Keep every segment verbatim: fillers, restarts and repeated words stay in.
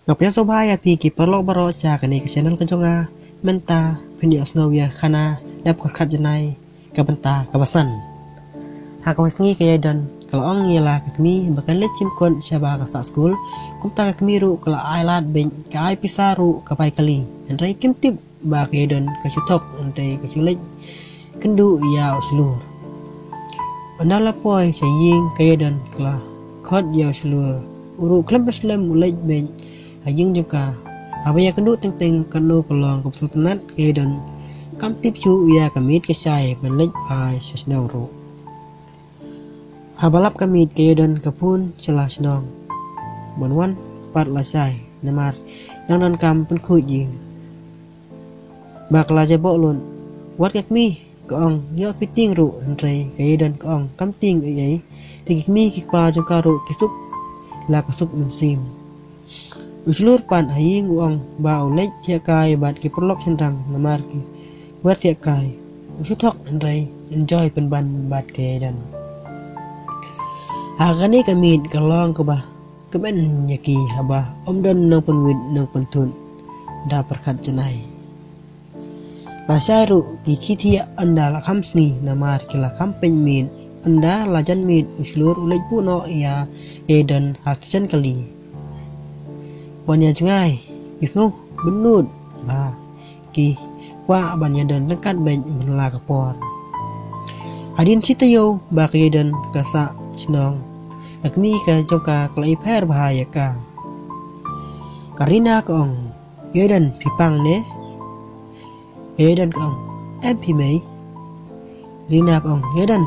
Nga pdiang sngewbha ïa phi ki paralok baroh sha kane ka channel ka jong nga. Mynta phin ïohsngew ïa ka khana dap kyrkhat janai ka bynta kaba san. Ha kawei ka sngi ka Ïaidon ka la ong ïa la ka kmie ba kan leit shim kot shaba ka sah skul. Kumta ka kmie ruh ka la ai lad beit, ka ai pisa ruh ka bai kali. Hynrei kim tip ba ka Ïaidon ka shu thok, hynrei ka shu leit kynduh ïa u shlur. Ynda la poi sha ïing ka Ïaidon ka la khot ïa u shlur. U ruh khlem pynslem u leit beit ha ïing jong ka. Haba ïakynduh teng teng katno ka long kaba sngewtynnat ka Ïaidon. Kam tip shuh ïa ka miet ka shai ban leit phai sha shnong ruh. Haba lap ka miet ka Ïaidon ka phone sha la shnong ban wan pat lashai namar dang donkam pynkhuid ïing. Ba ka la jaboh lut. Wat ka kmie ka ong ïoh phi tieng ruh, hynrei ka Ïaidon ka ong kam tieng ei ei. Te ki kmie ki kpa jong ka ruh ki suk la ka suk mynsiem. U shlur pat ha ïing u ong ba u leit thiah kai bad ki paralok shynrang namar ki wer thiah kai. U shu thok hynrei enjoy pynban bad ka Ïaidon. Ha kane ka miet ka long kaba kmen ïa ki haba ym don nongpynwit nongpynthut da pyrkhat janai. Lashai ruh ki khie thiah ynda la kham sngi namar ki la kham pynmiet. Ynda la jan miet u shlur u leit buh noh ïa ka Ïaidon ha station kali. Ban ïa jngai ki sngew bynnud bha, ki kwah ban ïadon ryngkat beit man la ka por. Hadien shi taïew ba ka Ïaidon ka sah shnong, ka kmie ka jong ka ka la ïapher bha ïa ka. Ka Rina ka ong, Ïaidon phi pang ne? Ka Ïaidon ka ong, em phi mei. Rina ka ong, Ïaidon,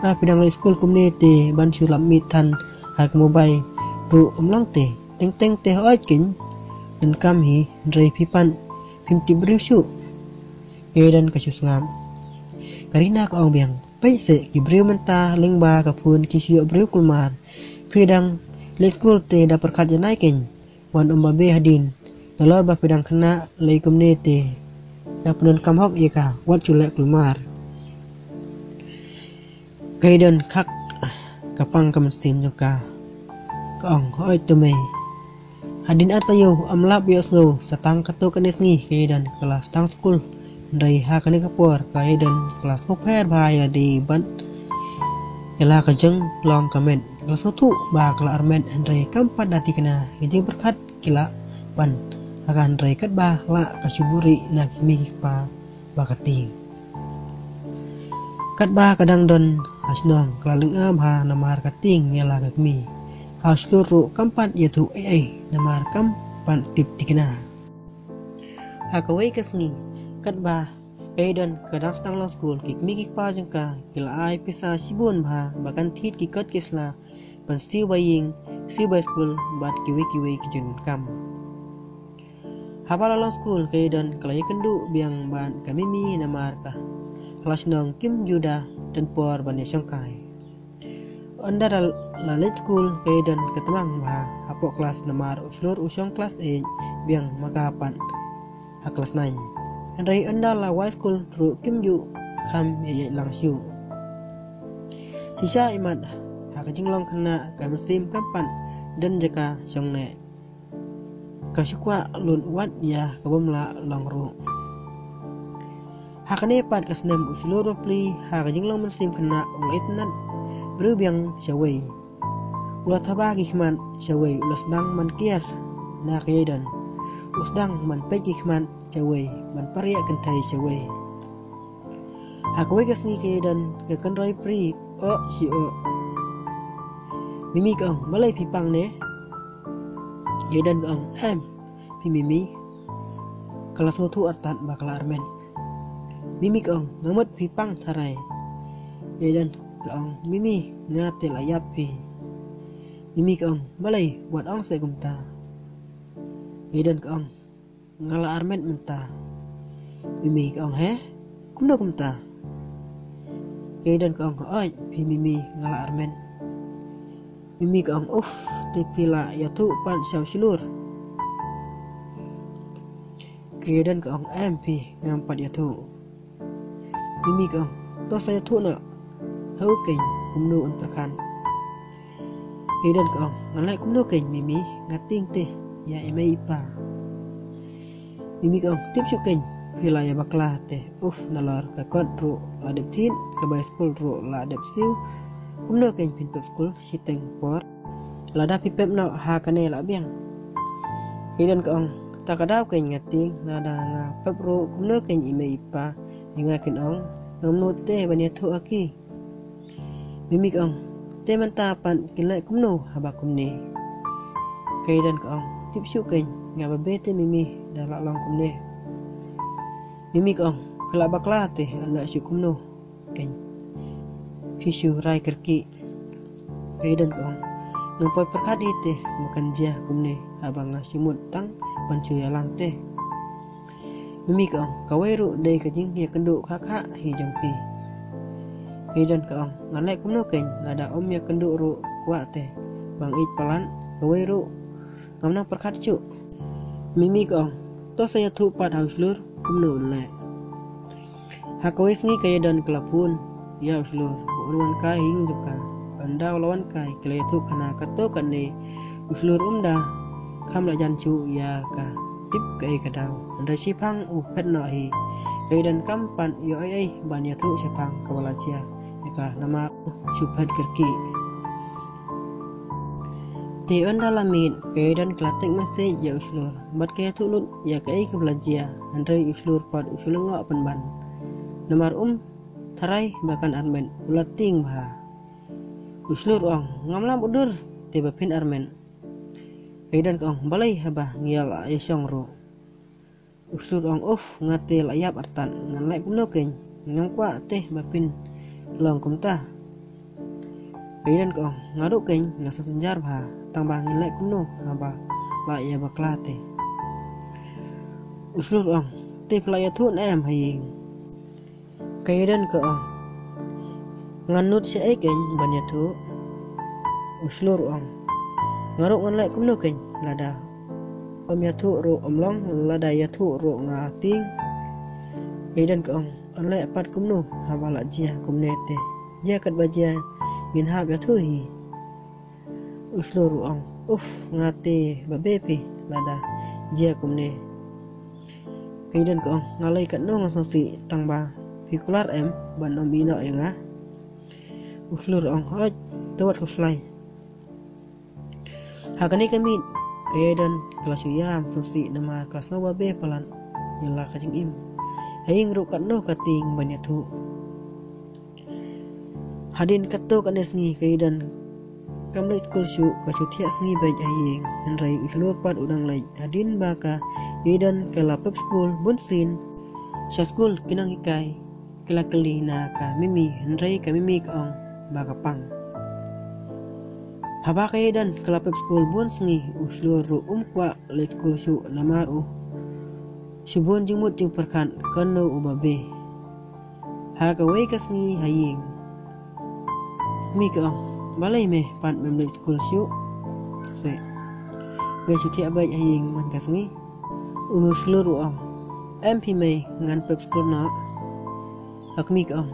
ba phi dang leit skul kumne te ban shu lap miet than ha ka mobile ruh ym long te. Teng teng te hooid keiñ, donkam hi, hynrei phi pat phim tip briew shuh. Ka Ïaidon ka shu sngap. Ka Rina ka ong biang, peit seh ki briew mynta lyngba ka phone ki shu ïoh briew kulmar. Phi dang leit skul te da pyrkhat janai keiñ. Wan ym ba beh hadien. Nalor ba phi dang khynnah lei kumne te da pyndonkam hok ïa ka, wat shu leh kulmar. Ka Ïaidon khak ka pang ka mynsiem jong ka. Ka ong, hooid to mei. Hadien ar taïew ym lap ïohsngew sa tang katto katne sngi ka Ïaidon ka la sdang skul. Hynrei ha kane ka por ka Ïaidon ka la sngewpher bha ïa lade bad ïa la ka jinglong ka met. Ka la sngewthuh ba ka la armet hynrei kam pat da thikna, ka jingpyrkhat ki lah ban ha ka, hynrei katba lah ka shu buhrieh na ki kmie ki kpa ba ka tieng. Katba ka dang don ha shnong ka la lynga bha namar ka tieng ïa la ka kmie. Ha u shlur ruh kam pat ïathuh ei ei namar kam pat tip thikna. Ha kawei ka sngi katba ka Ïaidon ka dang sdang long skul, ki kmie ki kpa jong ka ki la ai pisa shibun bha ba kan thied ki kot ki sla ban siew bai ïing, siew bai skul bad kiwei kiwei ki jingdonkam. Haba la long skul ka Ïaidon ka la ïakynduh biang bad ka Mimi namar ka ha la shnong kim ju da don por ban ïashongkai. Ynda la leit skul ka Ïaidon ka tmang bha hapoh klas namar u shlur u shong klas eight biang ma ka pat ha klas nine. Hynrei ynda la wai skul ruh kim ju kham ïaid lang shuh. Shisha imat ha ka jinglong khynnah ka mynsiem kam pat don jaka shong neh. Ka shu kwah lut wat ïa ka bym lah long ruh. Ha kane pat ka snem u shlur bapli ha ka jinglong mynsiem khynnah u la itynnad briew biang shawei. U la thaba ki khmat shawei, u la sdang ban kiar na ka Ïaidon. U sdang ban peit ki khmat shawei, ban pariah kynthei shawei. Ha kawei ka sngi ka Ïaidon ka kynroi pyrshah oh shi oh. Mimi ka ong, balei phi pang ne? Ïaidon ka ong, em phi Mimi. Ka la sngewthuh artat ba ka la armet. Mimi ka ong, nga mut phi pang tharai. Ïaidon ka ong, Mimi, nga te la ïap phi. Mimi ka ong, balei wat ong seh kumta. Ïaidon ka ong, nga la armet mynta. Mimi ka ong, he? Kumno kumta? Ïaidon ka ong, hooid phi Mimi, nga la armet. Mimi ka ong, uf, te phi la ïathuh pat sha u shlur? Ïaidon ka ong, em phi, ngam pat ïathuh. Mimi ka ong, to sa ïathuh noh ha u keiñ kumno un pyrkhat. Ïaidon ka ong, nga leh kumno keiñ Mimi, nga tieng te. ïa i mei i pa. Mimi ka ong, tip shuh keiñ, phi la ïa bakla te. Uf, nalor ka kot ruh la dep thied, ka bai skul ruh la dep siew. Kumno keiñ phin pep skul shiteng por? Lada phi pep noh ha kane la biang. Ka Eden ka ong, ta ka daw keiñ nga tieng, lada nga pep ruh kumno keiñ i mei i pa ïa nga kin ong, ngam nud te ban ïathuh ha ki. Mimi ka ong, te mynta pat kin leh kumno haba kumne? Ka Eden ka ong, tip shuh keiñ, nga babe te Mimi, da la long kumne. Mimi ka ong, phi la bakla te, leh shuh kumno keiñ, phi shu rai kyrkieh. Ka Eden ka ong, ngam poi pyrkhat hi te, ma kan jia kumne haba nga shu mut tang ban shu ïalang te. Mimi ka ong, kawei ruh dei ka jingïakynduh khakha hi jong phi. Ka Eden ka ong, ngan leh kumno keiñ, lada ym ïakynduh ruh kwah te, ba nga ïeit palat, kawei ruh ngam nang pyrkhat shuh. Mimi ka ong, to sa ïathuh pat ha u Shlur kumno un leh. Ha kawei sngi ka Eden ka la phone ïa u Shlur, ba un wan kai ha ïing jong ka. Ynda u la wan kai, ki la ïathuh khana katto katne. U Shlur um da kham la jan shuh ïa ka tip kaei ka daw, hynrei shiphang u phet noh hi. Ka Eden kam pat ïoh ei ei ban ïathuh shaphang kaba la jia ïa ka, namar u shu phet kyrkieh. Te ynda la miet, ka Eden ka la text message ïa u Shlur bad ka ïathuh lut ïa kaei kaba la jia, hynrei u Shlur pat u shu lyngngoh pynban, namar um tharai ba kan armet, u la tieng bha. U Shlur u ong, ngam lam u dur te ba phin armet. Ka Eden ka ong, balei haba ngi la ïashong ruh? U Shlur u ong, uf, nga te la ïap artat, ngan leh kumno keiñ, ngam kwah te ba phin long kumta. Ka Eden ka ong, nga ruh keiñ nga sngewsynjar bha, tang ba ngin leh kumno haba la ïa bakla te. U Shlur u ong, te phi la ïathuh ne em ha ïing? Ka Eden ka ong, ngan nud shaei keiñ ban ïathuh? U Shlur u ong, nga ruh ngan leh kumno keiñ, lada ym ïathuh ruh ym long, lada ïathuh ruh nga tieng. Ka Eden ka ong, yn leh pat kumno haba la jia kumne te? Jia katba jia ngin hap ïathuh hi. U Shlur u ong, uf, nga te babe phi lada jia kumne. Ka Eden ka ong, nga lei katno ngan sngewsih, tang ba phi kular em ban ym ïeh noh ïa nga? U Shlur u ong, hooid, to wat khuslai. Ha kane ka miet ka Eden ka la shu ïam sngewsih namar ka la sngew babe palat ïa la ka jingim. Ha ïing ruh katno ka tieng ban ïathuh. Hadien katto katne sngi ka Eden kam leit skul shuh, ka shu thiah sngi beit ha ïing, hynrei u Shlur pat u dang leit. Hadien ba ka Eden ka la pep skul bun sien, sha skul ki nonghikai ki la kylli na ka Mimi, hynrei ka Mimi ka ong ba ka pang. Haba ka Eden ka la pep skul bun sngi, u Shlur ruh um kwah leit skul shuh namar u shu bun jingmut jingpyrkhat kano u babe. Ha kawei ka sngi ha ïing, ka kmie ka ong, balei me pat mem leit skul shuh? Se me shu thiah beit ha ïing man ka sngi. U Shlur u ong, em phi mei, ngan pep skul noh. Ka kmie ka ong,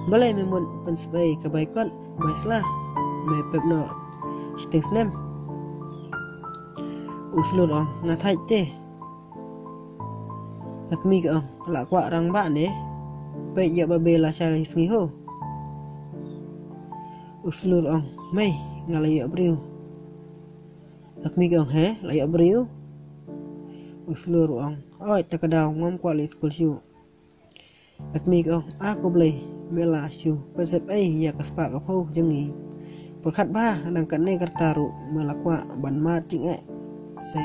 balei me mut pynsbei ka bai kot bai sla, me pep noh shiteng snem? U Shlur u ong, nga thait te. Ka kmie ka ong, la kwah rangbah ne? Peit ïoh babe lashai la sngi ho. U Shlur u ong, mei, nga la ïoh briew. Ka kmie ka ong, he, la ïoh briew? U Shlur u ong, oi, ta ka daw ngam kwah leit skul shuh. Ka kmie ka ong, a ko Blei, me la shu pynsep ei ïa ka spah ka phew jong ngi. Pyrkhat bha, dang katne ka rta ruh me la kwah ban mad jingeh. Se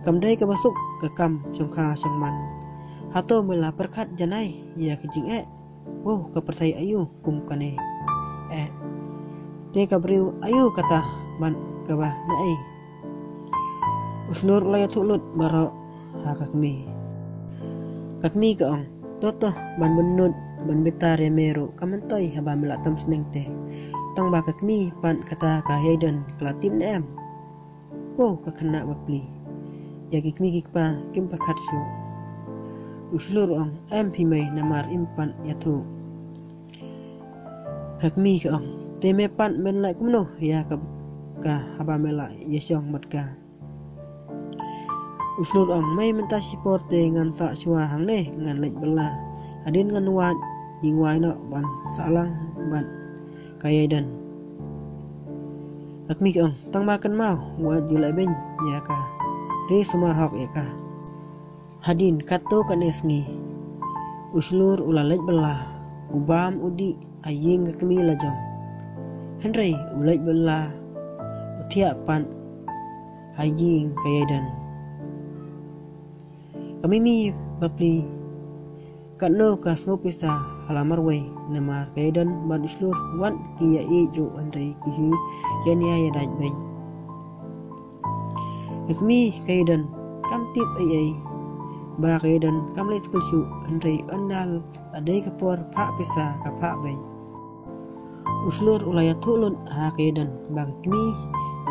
kam dei kaba suk ka kam shongkha shongman. Hato me la pyrkhat janai ïa ka jingeh? Wow, ka pyrthei aïu kum kane? Eh, te ka briew aïu kata ban kaba naei? U Shlur u la ïathuh lut baroh ha ka kmie. Ka kmie ka ong, to to, ban bynnud ban bitar ïa me ruh kam myntoi haba me la tam sneng te. Tang ba ka kmie pat kata ka Eden ka la tip ne em? Ko ka khynnah bapli, ïa ki kmie ki kpa kim pyrkhat shuh. U Shlur u ong, em phi mei, namar im pat ïathuh. Ka kmie ka ong, te me pat men leh kumno ïa ka, ka haba me la ïashong bad ka? U Shlur ong, mei mynta shipor te ngan sah shuwa hangne ngan leit bylla. Hadien ngan wad ïing wai noh ban sah lang bad ka Ïaidon. Ka kmie ka ong, tang ba kynmaw wat ju leh beiñ ïa ka. Ri sumar hok ïa ka. Hadien katto katne sngi u Shlur u la leit bylla, u bam u dih ha ïing ka kmie la jong. Hynrei u leit bylla u thiah pat ha ïing ka Ïaidon. Ka Mimi bapli katno ka sngew pisa ha la marwei namar ka Ïaidon bad u Shlur wat ki ïa ïeit ruh hynrei ki shu ïa nia ïa dait beiñ. Ka Smi ka Ïaidon kam tip ei ei ba ka Ïaidon kam leit skul shuh hynrei ynda la dei ka por phah pisa ka phah beiñ. U Shlur u la ïathuh lut ha ka Ïaidon ba ka kmie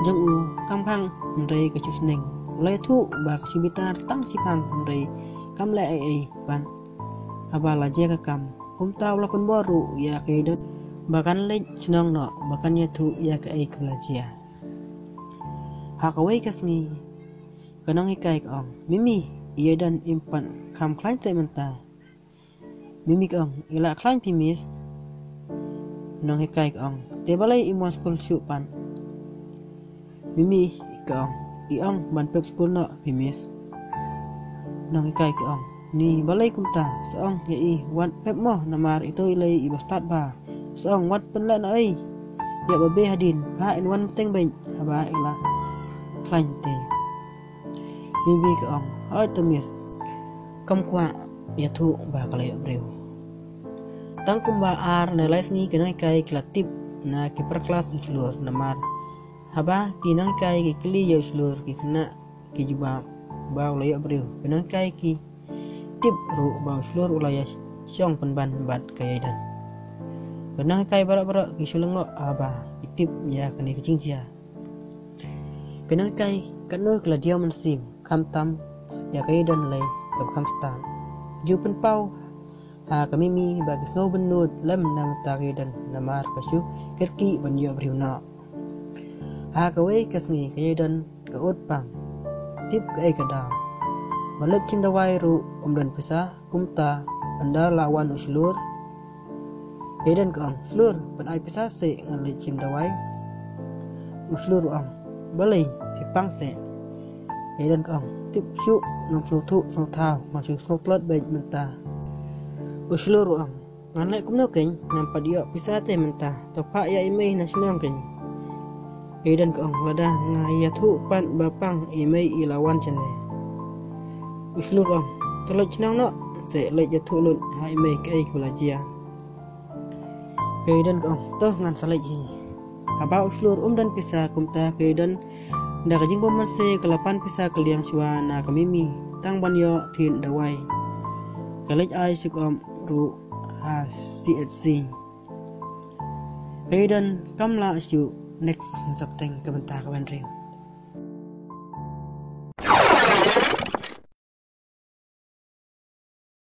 jong u kam khang hynrei ka shu sneng. U la ïathuh ba ka shu bitar tang shiphang hynrei kam leh ei ei pat haba la jia ka kam. Kumta u la pynbor ruh ïa ka Ïaidon ba kan leit shnong noh ba kan ïathuh ïa kaei kaba la jia. Ha kawei ka sngi ka nonghikai ka ong, Mimi, i Ïaidon im pat kham khlaiñ seh mynta. Mimi ka ong, i la khlaiñ phi miss? Nonghikai ka ong, te balei im wan skul shuh pat? Mimi ka ong, i ong ban pep skul noh phi miss. Nonghikai ka ong, ni balei kumta, sa ong ïa i wat pep mo namar ito i lei iba stad bha. Sa ong wat pynleh noh ei. Ïa ba be hadien ba in wan bteng beiñ haba i la khlaiñ te. Mimi ka ong, hooid to miss. Kam kwah ïathuh ba ka la ïoh briew. Tang kumba ar ne lai sngi ki nonghikai ki la tip na ki para klas u Shlur namar haba ki nonghikai ki kylli ïa u Shlur ki khynnah ki jubab ba u la ïoh briew. Ki nonghikai ki tip ruh ba u Shlur u la ïa shong pynban bad ka Ïaidon. Ki nonghikai baroh baroh ki shu lyngngoh haba ki tip ïa kane ka jingjia. Ki nonghikai katno ki la diaw mynsiem khamtam ïa ka Ïaidon lei kaba kham stad. Ju pynpaw ha ka Mimi ba ki sngew bynnud lem na bynta ka Ïaidon namar ka shu kyrkieh ban ïoh briew noh. Ha kawei ka sngi ka Ïaidon ka ud pang. Tip kaei ka daw. Ban leit shim dawai ruh um don pisa. Kumta ynda la wan u Shlur, Ïaidon ka ong, Shlur, pyn ai pisa seh ngan leit shim dawai. U Shlur u ong, balei phi pang seh? Ïaidon ka ong, tip shuh, ngam sngewthuh sngewthaw, nga shu sngew tlot beit mynta. U Shlur u ong, ngan leh kumno keiñ, ngam pat ïoh pisa te mynta, to phah ïa i mei na shnong keiñ. Ïaidon ka ong, lada nga ïathuh pat ba pang i mei i la wan shane. U Shlur u ong, to leit shnong noh, seh leit ïathuh lut ha i mei kaei kaba la jia. Ka Ïaidon ka ong, to ngan sa leit hi. Haba u Shlur um don pisa kumta ka Ïaidon da ka jingbymman seh ka la pan pisa ka liang shuwa na ka Mimi tang ban ïoh thied dawai. Ka leit ai suk om ruh ha C H C. Ka Ïaidon kam lah shuh, next ngan sa bteng ka bynta kaba hynriew.